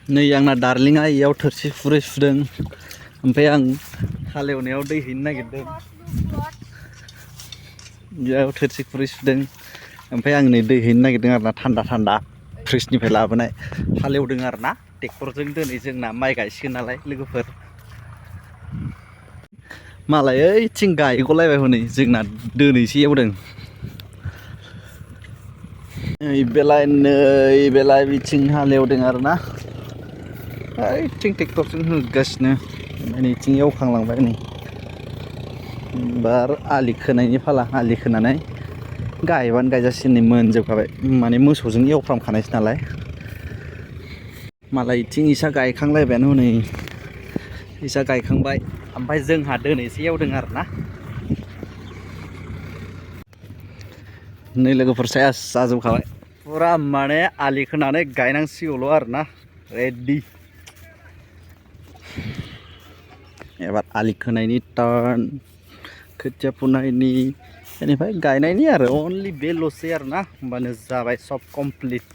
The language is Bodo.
नै आंना दार्लिंआ इयाव थोरसि खुरै सुदों ओमफ्राय आं हालेवनायाव दै हैनो नागिरदों इयाव थोरसि खुरै सुदों ओमफ्राय आं नै दै हैनो नागिरदों आरोना थान्दा थान्दा फ्रिजनिफ्राय लाबोनाय हालेवदों आरोना ट्रेक्टरजों दिनै जोंना माइ गायसिगोन नालाय लोगोफोर मालाय ओइथिं गायगलायबाय हनै जोंना दिनैसो एवदों नै बेलाय बिथिं हालेवदों आरोना ओइथिं ट्रेक्टरजों होगासिनो नैथिं एवखांलांबाय नै बार आलि खोनायनि फाला आलि खोनानै गायबानो गायजासिगोन नै मोनजोबखाबाय माने मोसौजों एवफ्रामखानायसो नालाय मालाय इथिं इसा गायखांलायबायानो हनै इसा गायखांबाय ओमफ्राय जोंहा दिनैसो एवदों आरोना नै लोगोफोर सेस जाजोबखाबाय फुरा माने आलि खोनानै गायनांसिगौल' आरोना रेडि एबार आलि खोनायनि टार्न खोथिया फुनायनि बेनिफ्राय गायनायनि आरो अनलि बेल'सै आरोना होमबानो जाबाय सब कमप्लिट